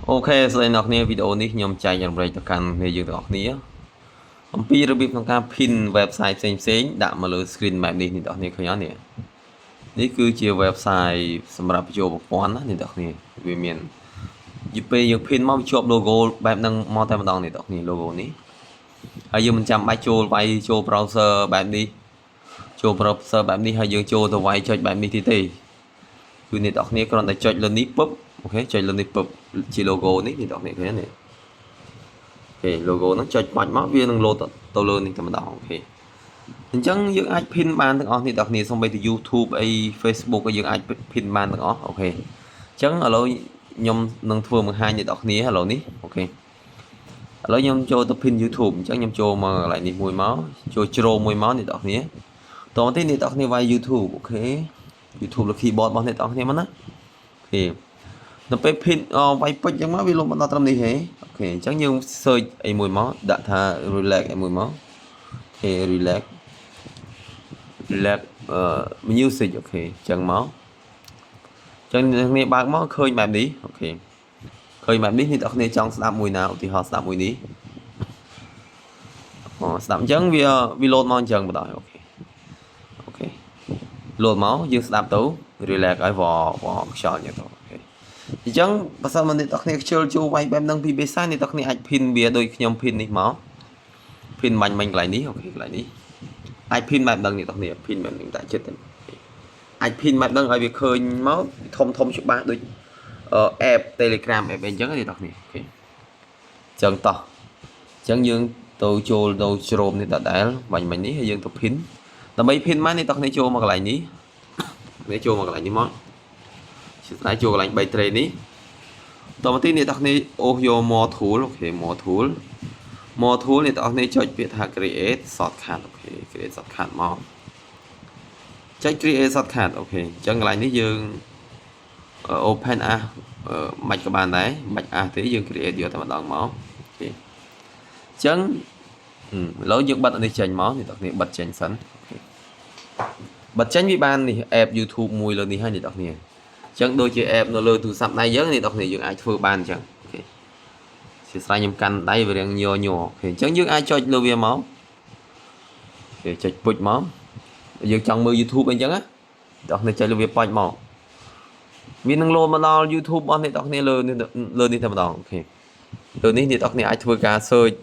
OK សួស្តីអ្នកគ្នាវីដេអូនេះខ្ញុំចែករំលែកទៅកាន់គ្នាយើងទាំងអស់គ្នាអំពីរបៀបក្នុងការ pin website ផ្សេងផ្សេងៗដាក់មកលើ screen បែបនេះអ្នកទាំងអស់គ្នាឃើញអត់នេះនេះគឺជា website សម្រាប់បញ្ចូលប្រព័ន្ធណាអ្នកទាំងអស់គ្នាវាមានយីពេលយើង pin មកវាជាប់ logo បែបហ្នឹងមកតែម្ដងអ្នកទាំងអស់គ្នា logo នេះហើយយើងមិនចាំបាច់ចូលវាយចូល browser បែបនេះចូល browser បែបនេះហើយយើងចូលទៅវាយចុចបែបនេះទៀតទេគឺអ្នកទាំងអស់គ្នាគ្រាន់តែចុចលើនេះពុប OK ចុចលើនេះពុបជា logo នេះអ្នកទាំងអស់គ្នាឃើញទេ OK logo ហ្នឹងចុចបាច់មកវានឹង load ទៅលើនេះតែម្ដង OK អញ្ចឹងយើងអាច pin បានទាំងអស់នេះទាំងគ្នាសូម្បីតែ YouTube អី Facebook ក៏យើងអាច pin បានទាំងអស់ OK អញ្ចឹងឥឡូវខ្ញុំនឹងធ្វើបង្ហាញអ្នកទាំងគ្នាឥឡូវនេះ OK ឥឡូវខ្ញុំចូលទៅ pin YouTube អញ្ចឹងខ្ញុំចូលមកកន្លែងនេះមួយមកចូលជ្រោមួយមកអ្នកទាំងគ្នាតោះទីអ្នកទាំងគ្នាវាយ YouTube OK YouTube លើ keyboard របស់អ្នកទាំងគ្នាមកណា OK ដល់ពេល pin វាយពេចអញ្ចឹងមកវាលុបមកដល់ត្រឹមនេះហេ OK អញ្ចឹងយើង search អីមួយមកដាក់ថា relax អីមួយមក OK relax relax អឺ music OK អញ្ចឹងមកអញ្ចឹងអ្នកគ្នាបើកមកឃើញបែបនេះ OK ឃើញបែបនេះអ្នកទាំងគ្នាចង់ស្ដាប់មួយណាឧទាហរណ៍ស្ដាប់មួយនេះអូស្ដាប់អញ្ចឹងវាវា load មកអញ្ចឹងបណ្ដោយ OK OK load មកយើងស្ដាប់ទៅ relax ឲ្យវវខ្យល់អញ្ចឹងទៅ OK អញ្ចឹងបើសិនមកអ្នកទាំងគ្នាខ្ជិលចូលវាយបែបហ្នឹងពីបេសាអ្នកទាំងគ្នាអាច pin វាដូចខ្ញុំ pin នេះមក pin បាញ់មិញកន្លែងនេះ OK កន្លែងនេះអាច pin បែបហ្នឹងអ្នកទាំងគ្នា pin បែបហ្នឹងដាក់ចិត្តទៅអាច pin បែបហ្នឹងឲ្យវាឃើញមកធំធំច្បាស់ដូច app Telegram app អីអញ្ចឹងអ្នកទាំងគ្នា OK អញ្ចឹងតោះអញ្ចឹងយើងទៅចូលទៅជ្រោមនេះដដែលបាញ់មិញនេះហើយយើងទៅ pin ដើម្បី pin មកអ្នកទាំងគ្នាចូលមកកន្លែងនេះនេះចូលមកកន្លែងនេះមកជាស្ដាយចូលកន្លែង3 tray នេះ តមកទីអ្នកទាំងគ្នាអូសយក more tool OK more tool more tool អ្នកទាំងគ្នាចុចពាក្យថា create shortcut OK create shortcut មកចុច create shortcut OK អញ្ចឹងកន្លែងនេះយើង open as មិនក៏បានដែរមិន as ទេយើង create យកតែម្ដងមក OK អញ្ចឹងឥឡូវយើងបិទអានេះចេញមកអ្នកទាំងគ្នាបិទចេញសិន OK បិទចេញវាបាននេះ app YouTube មួយលើនេះហើយអ្នកទាំងគ្នាអញ្ចឹងដូចជា app នៅលើទូរស័ព្ទដៃយើងអ្នកទាំងគ្នាយើងអាចធ្វើបានអញ្ចឹង OK ជាស្រ័យខ្ញុំកាន់ដៃវារៀងញ័រញ័រ OK អញ្ចឹងយើងអាចចុចលើវាមកគេចុចពុជមកយើងចង់មើល YouTube អីចឹងណាអ្នកគ្នាចុចលើវាប៉ុចមកវានឹងលោតមកដល់ YouTube របស់អ្នកទាំងគ្នាលើលើនេះតែម្ដង OK លើនេះអ្នកទាំងគ្នាអាចធ្វើការ search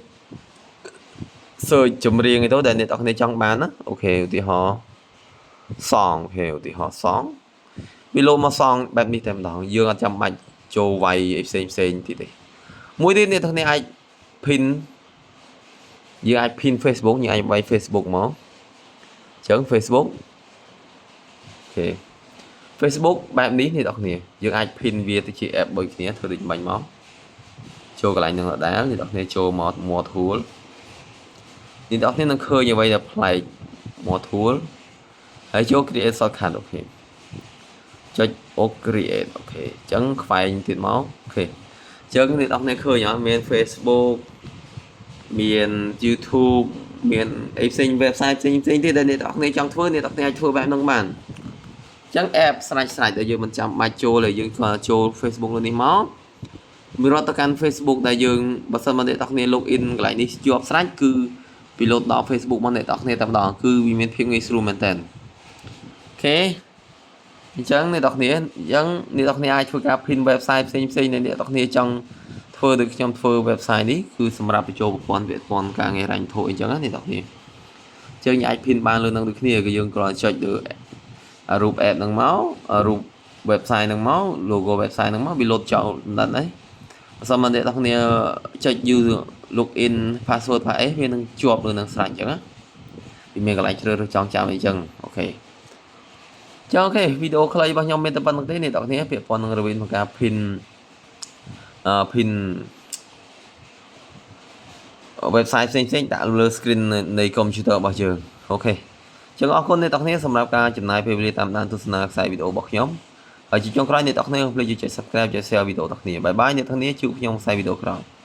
search ចម្រៀងអីទៅដែលអ្នកទាំងគ្នាចង់បានណា OK ឧទាហរណ៍ song OK ឧទាហរណ៍ song វាលោតមក song បែបនេះតែម្ដងយើងអត់ចាំបាច់ចូលវាយអីផ្សេងផ្សេងទៀតទេមួយទៀតអ្នកទាំងគ្នាអាច pin យើងអាច pin Facebook យើងអាចវាយ Facebook មកអញ្ចឹង Facebook OK Facebook បែបនេះអ្នកទាំងគ្នាយើងអាច pin វាទៅជា app ដូចគ្នាធ្វើដូចបាញ់មកចូលកន្លែងនឹងដដែលអ្នកទាំងគ្នាចូលមក more tool អ្នកទាំងគ្នានឹងឃើញអ្វីដែលប្លែក more tool ហើយចូល create shortcut OK ចុច O create OK អញ្ចឹងខ្វែងទៀតមក OK អញ្ចឹងអ្នកទាំងគ្នាឃើញអត់មាន Facebook មាន YouTube មានអីផ្សេង website ផ្សេងផ្សេងទៀតដែលអ្នកទាំងគ្នាចង់ធ្វើអ្នកទាំងគ្នាអាចធ្វើបែបហ្នឹងបានអញ្ចឹង app ស្រាច់ស្រាច់ដែលយើងមិនចាំបាច់ចូលហើយយើងក៏ចូល Facebook លើនេះមកមានរត់ទៅកាន់ Facebook ដែលយើងបើសិនមកអ្នកទាំងគ្នា log in កន្លែងនេះជាប់ស្រេចគឺពីលោតដល់ Facebook មកអ្នកទាំងគ្នាតែម្ដងគឺវាមានភាពងាយស្រួលមែនតើ OK អញ្ចឹងអ្នកទាំងគ្នាអញ្ចឹងអ្នកទាំងគ្នាអាចធ្វើការ pin website ផ្សេងផ្សេងដែលអ្នកទាំងគ្នាចង់ធ្វើដូចខ្ញុំធ្វើ website នេះគឺសម្រាប់បញ្ចូលប្រព័ន្ធពាក់ព័ន្ធការងាររ៉ាញ់ធូអីចឹងណាអ្នកទាំងគ្នាអញ្ចឹងអាច pin បានលើនឹងដូចគ្នាគឺយើងគ្រាន់តែចុចលើរូប app ហ្នឹងមករូប website ហ្នឹងមក logo website ហ្នឹងមកវាលោតចោលដល់ហើយបើសិនមកអ្នកទាំងគ្នាចុច user login password ផាអីវានឹងជាប់លើនឹងស្រេចអញ្ចឹងណាវាមានកន្លែងជ្រើសរើសចង់ចាំអីចឹង OK ចឹង OK វីដេអូខ្លីរបស់ខ្ញុំមានតែប៉ុណ្្នឹងទេអ្នកទាំងគ្នាពាក់ព័ន្ធនឹងរបៀបក្នុងការ pin អឺ pin website ផ្សេងៗដាក់លើ screen នៃ computer របស់យើង OK ចឹងអរគុណអ្នកទាំងគ្នាសម្រាប់ការចំណាយពេលវេលាតាមដានទស្សនាខ្សែវីដេអូរបស់ខ្ញុំហើយជាចុងក្រោយអ្នកទាំងគ្នាកុំភ្លេចចុច Subscribe ចុច Share វីដេអូទាំងគ្នាbye bye អ្នកទាំងគ្នាជួបខ្ញុំខ្សែវីដេអូក្រោយ។